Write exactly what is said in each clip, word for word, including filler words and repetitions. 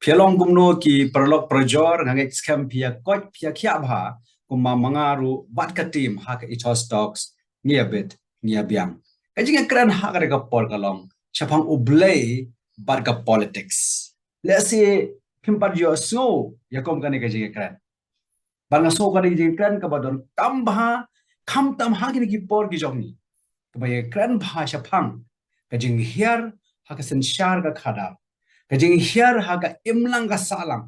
Phi ïa long kumno ki paralok parajor, nga ngeit skhem phi ïa koit phi ïa khiah bha kumba ma nga ruh bad ka team ha ka Ethos Talks, ngi ïa bit ngi ïa biang. Ka jingïakren ha kane ka por ka long shaphang U Blei bad ka politics. Lehse phim pat ïohsngew ïa kum kane ka jingïakren. Bad nga sngew ka dei ka jingkren kaba donkam bha, khamtam ha kine ki por ki jong ngi, kaba ïakren bha shaphang ka jinghiar ha ka synshar ka khadar, ka jinghiar ha ka imlang ka sahlang.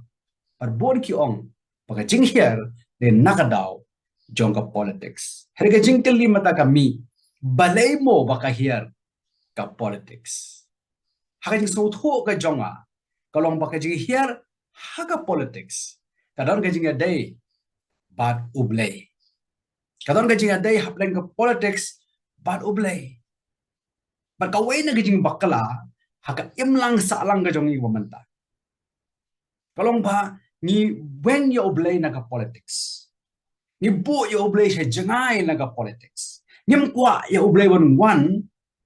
Bad bun ki ong ba ka jinghiar dei na ka daw jong ka politics. Hynrei ka jingkylli mynta ka mih, balei mo ba ka hiar ka politics? Ha ka jingsngewthuh ka jong nga, ka long ba ka jinghiar ha ka politics ka don ka jingïadei bad U Blei. Ka don ka jingïadei hapdeng ka politics bad U Blei. Bad kawei na ka jingbakla ha ka imlang sahlang ka jong ngi ba mynta, ka long ba ngi weng ïa U Blei na ka politics. Ngi buh ïa U Blei sha jngai na ka politics. Ngim kwah ïa U Blei ban wan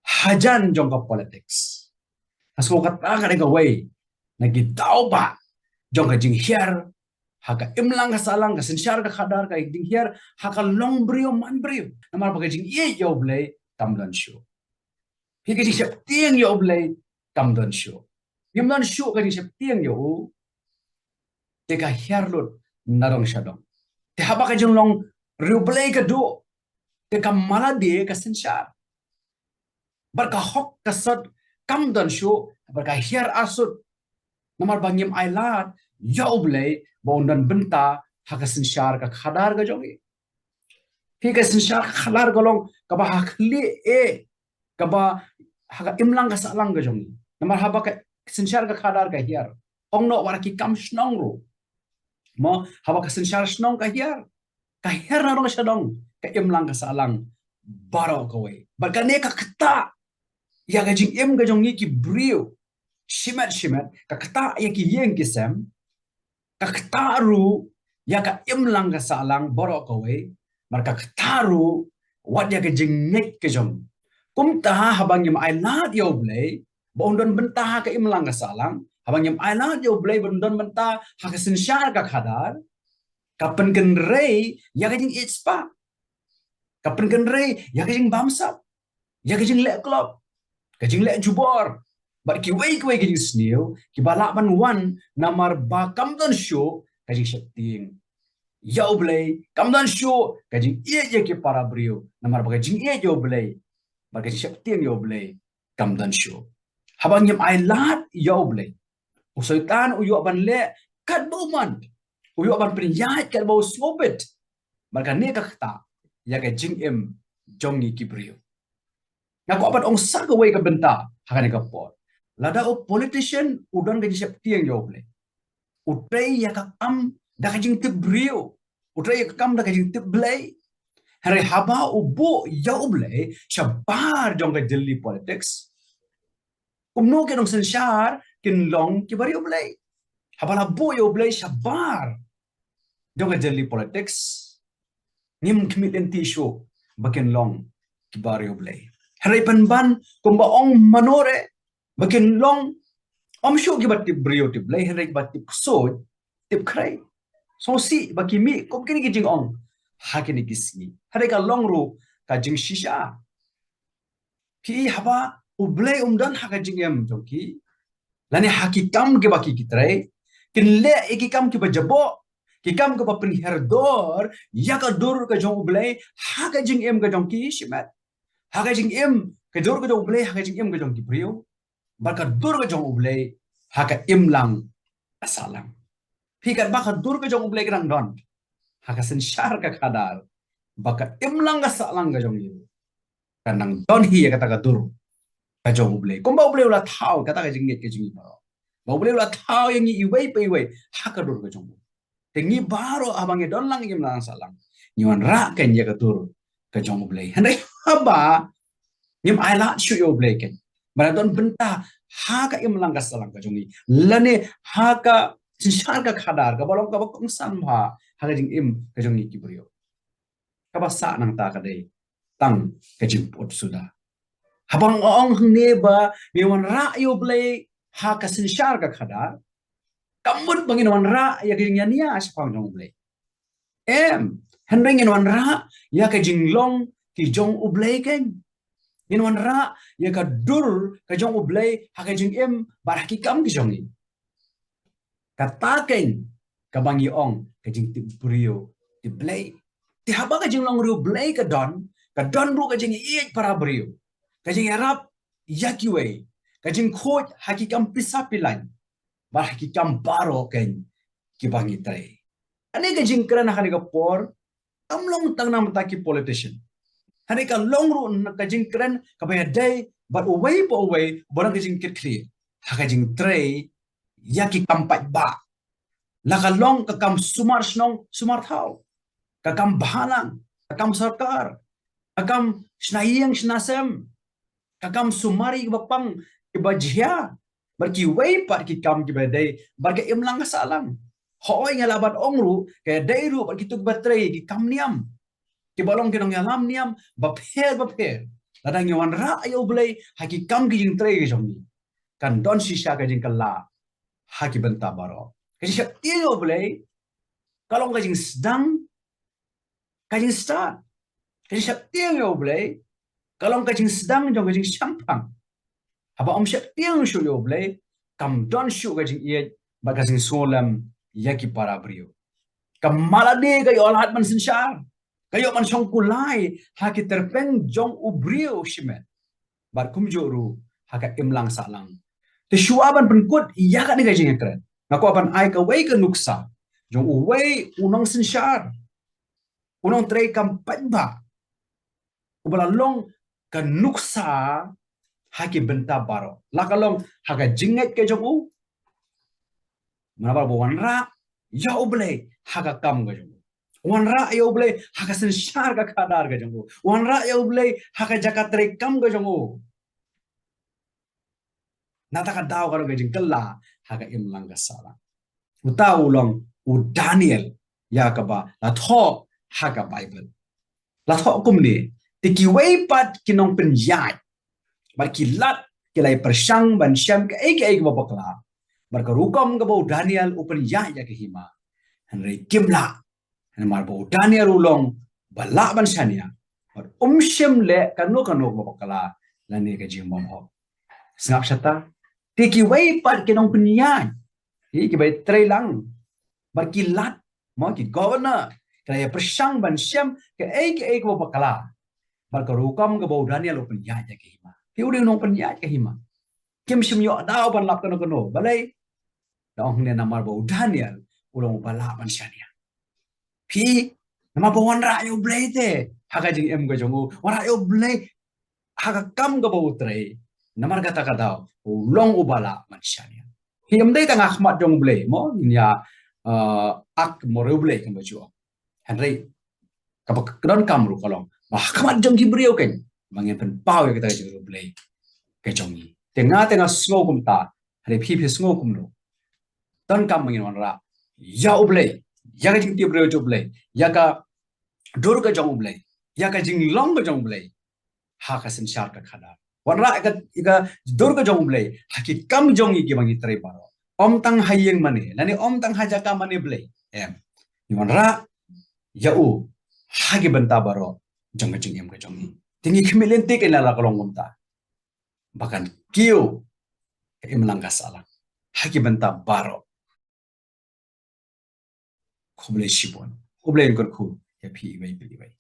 hajan jong ka politics. Nga sngew kata ka dei kawei na ki daw ba jong ka jinghiar ha ka imlang ka sahlang, ka synshar ka khadar, ka jinghiar ha ka long briew man briew. Namar ba ka jingïeit ïa U Blei kam don shuh. Hi ka jingsheptieng ïa U Blei kam don shuh. Ngim don shuh ka jingsheptieng ïa U. Te ka hiar lut na dong sha dong. Te haba ka jinglong riewblei ka duh, te ka mala de ka synshar. Bad ka hok ka sot kam don shuh, bad ka hiar arsut. Namar ba ngim ailad ïa U Blei ba un don bynta ha ka synshar ka khadar ka jong ngi. Hi ka synshar ka khadar ka long kaba ha khlieh eh, kaba ha ka imlang ka sahlang ka jong ngi. Namar haba ka synshar ka khadar ka hiar, ong noh wat ki kam shnong ruh. Mo, haba ka synshar shnong ka hiar, ka hiar na dong sha dong, ka imlang ka sahlang baroh kawei. Bad kane ka ktah ïa ka jingim ka jong ngi ki briew. Shimet shimet ka ktah ïa ki ïing ki sem, ka ktah ruh ïa ka imlang ka sahlang baroh kawei. Bad ka ktah ruh wat ïa ka jingngeit ka jong. Kumta haba ngim ailad ïa U Blei ba un don bynta ha ka imlang ka sahlang, haba ngim ailad ïa U Blei ba un don bynta ha ka synshar ka khadar, ka pynkynrei ïa ka jingïeit spah, ka pynkynrei ïa ka jingbamsap, ïa ka jingleh klop, ka jingleh jubor, bad kiwei kiwei ki jingsniew kiba lah ban wan namar ba kam don shuh ka jingsheptieng ïa U Blei, kam don shuh ka jingïeit ïa ki para briew namar ba ka jingïeit ïa U Blei bad ka jingsheptieng ïa U Blei kam don shuh. Haba ngim ailad ïa U Blei, u Soitan u ïoh ban leh katba u mon, u ïoh ban pynïaid katba u sngewbit. Bad kane ka ktah ïa ka jingim jong ngi ki briew. Nga kwah ban ong sa kawei ka bynta ha kane ka por. Lada u politician u don ka jingsheptieng ïa U Blei, u trei ïa ka kam da ka jingtip briew, u trei ïa ka kam da ka jingtip Blei. Hynrei haba u buh ïa U Blei shabar jong ka jylli politics, kumno ki nongsynshar kin long kiba riewblei? Haba la buh ïa U Blei shabar jong ka jylli politics, ngim khmih lynti shuh ba kin long kiba riewblei. Hynrei pynban kumba ong mano re, ba kin long ym shuh kiba tip briew tip Blei, hynrei kiba tip ksuid tip khrei. Sngewsih ba ki mih kum kine ki jingong ha kine ki sngi. Hynrei ka long ruh ka jingshisha. Ki, haba U Blei um don ha ka jingim jong ki, lane ha ki kam kiba ki ki trei, kin leh ïa ki kam kiba jaboh, ki kam kiba pynhiar dor ïa ka dur ka jong U Blei ha ka jingim ka jong ki shimet. Ha ka jingim, ka dur ka jong U Blei ha ka jingim ka jong ki briew, bad ka dur ka jong U Blei ha ka imlang ka sahlang. Phi, katba ka dur ka jong U Blei ka dang don ha ka synshar ka khadar, bad ka imlang ka sahlang ka jong ngi ka dang don hi ïa kata ka dur ka jong U Blei. Kumba U Blei u la thaw, kata ka jingngeit ka jong ngi baroh, ba U Blei u la thaw ïa ngi iwei pa iwei ha ka dur ka jong U. Te ngi baroh haba ngi don lang imlang sahlang, ngi wanrah kein ïa ka dur ka jong U Blei. Hynrei haba ngim ailad shuh ïa U Blei kein, ba la don bynta ha ka imlang ka sahlang ka jong ngi, lane ha ka synshar ka khadar kaba long kaba kongsan bha ha ka jingim ka jong ngi ki briew, kaba sah nangta ka dei tang ka jingput suda. Haba nga ong hangne ba ngi wanrah ïa U Blei ha ka synshar ka khadar, Kam mut ba ngin wanrah ïa ka jingïania shaphang jong U Blei. Em, hynrei ngin wanrah ïa ka jinglong ki jong U Blei keiñ. Ngin wanrah ïa ka dur ka jong U Blei ha ka jingim bad ha ki kam ki jong ngi. Kata keiñ kaba ngi ong ka jingtip briew tip Blei. Te haba ka jinglong riewblei ka don, ka don ruh ka jingïeit para briew, ka jingïarap ïa kiwei, ka jingkhuid ha ki kam pisa pilain bad ha ki kam baroh keiñ kiba ngi trei. Kane ka jingkren ha kane ka por kam long tang na bynta ki politician. Hynrei ka long ruh na ka jingkren kaba ïadei bad uwei pa uwei ba don ka jingkitkhlieh ha ka jingtrei ïa ki kam paidbah. La ka long ka kam sumar shnong sumar thaw, ka kam bhalang, ka kam sorkar, ka kam shna ïing shna sem, ka kam sumar ïa kiba pang kiba jia, bad kiwei pat ki kam kiba dei bad ka imlang ka sahlang. Hooid, nga lah ban ong ruh ka dei ruh bad kito kiba trei ki kam niam, kiba long ki nongïalam niam bapher bapher. Lada ngi wanrah ïa U Blei ha ki kam ki jingtrei ki jong ngi, kan don shisha ka jingkylla ha ki bynta baroh. Ka jingsheptieng ïa U Blei ka long ka jingsdang, ka jingstad. Ka jingsheptieng ïa U Blei ka long ka jingsdang jong ka jingshemphang. Haba ym sheptieng shuh ïa U Blei, kam don shuh ka jingïeit bad ka jingsngewlem ïa ki para briew. Ka mala de ka ïoh lad ban synshar, ka ïoh ban shong kulai ha ki tyrpeng jong u briew shimet, bad kumjuh ruh ha ka imlang sahlang. Te shuwa ban pynkut ïa kane ka jingïakren, nga kwah ban ai kawei ka nuksa jong uwei u nongsynshar, u nongtrei kam paidbah, uba la long ka nuksa ha ki bynta baroh. La ka long ha ka jingngeit ka jong u, namar ba u wanrah ïa U Blei ha ka kam ka jong u, u wanrah ïa U Blei ha ka synshar ka khadar ka jong u, u wanrah ïa U Blei ha ka jaka trei kam ka jong u. Na kata ka daw ka long ka jingkylla ha ka imlang ka sahlang. Uta u long u Daniel, ïa kaba la thoh ha ka Baibl. La thoh kumne: Te kiwei pat ki nongpynïaid bad ki lad ki la ïa pyrshang ban shem kaei kaei kaba bakla, bad ka rukom kaba u Daniel u pynïaid ïa ka hima, hynrei kim lah, namar ba u Daniel u long ba lah ban shaniah, bad um shym leh kano kano kaba bakla lane ka jingbymhok. Sngap shata: Te kiwei pat ki nongpynïaid, ki, kiba trei lang, bad ki lad, mo, ki governor, ki la ïa pyrshang ban shem kaei kaei kaba bakla, bad ka rukom kaba u Daniel u pynïaid ïa ka hima. Te u dei u nongpynïaid ka hima, kim shym ïoh daw ban lap kano kano. Balei? Da ong ne, namar ba u Daniel u long uba lah ban shaniah. Phi, namar ba u wanrah ïa U Blei te ha ka jingim ka jong u, wanrah ïa U Blei ha ka kam kaba u trei, namar kata ka daw u long uba lah ban shaniah. Phi, ym dei tang ha khmat jong U Blei, mo, ngin ïa, uh, ak mo riewblei kumba ju ong. Hynrei kaba kdonkam ruh ka long ba ha khmat jong ki briew keiñ ba ngin pynpaw ïa kata ka jingriewblei ka jong ngi. Te nga, te nga sngew kumta, hynrei phi, phi sngew kumno? Donkam ba ngin wanrah ïa U Blei, ïa ka jingtip briew jong U Blei, ïa ka dur ka jong U Blei, ïa ka jinglong ka jong U Blei ha ka synshar ka khadar. Wanrah ïa ka, ïa ka dur ka jong U Blei ha ki kam jong ngi kiba ngi trei baroh. Ym tang ha ïing mane lane ym tang ha jaka mane blei, em. Ngi wanrah ïa u ha ki bynta baroh jong ka jingim ka jong ngi. Te ngi khmih lynti keiñ lada ka long kumta, ba kan kiew ka imlang ka sahlang ha ki bynta baroh. Khublei shibun. Khublei yn kyrkhu ïa phi iwei pa iwei.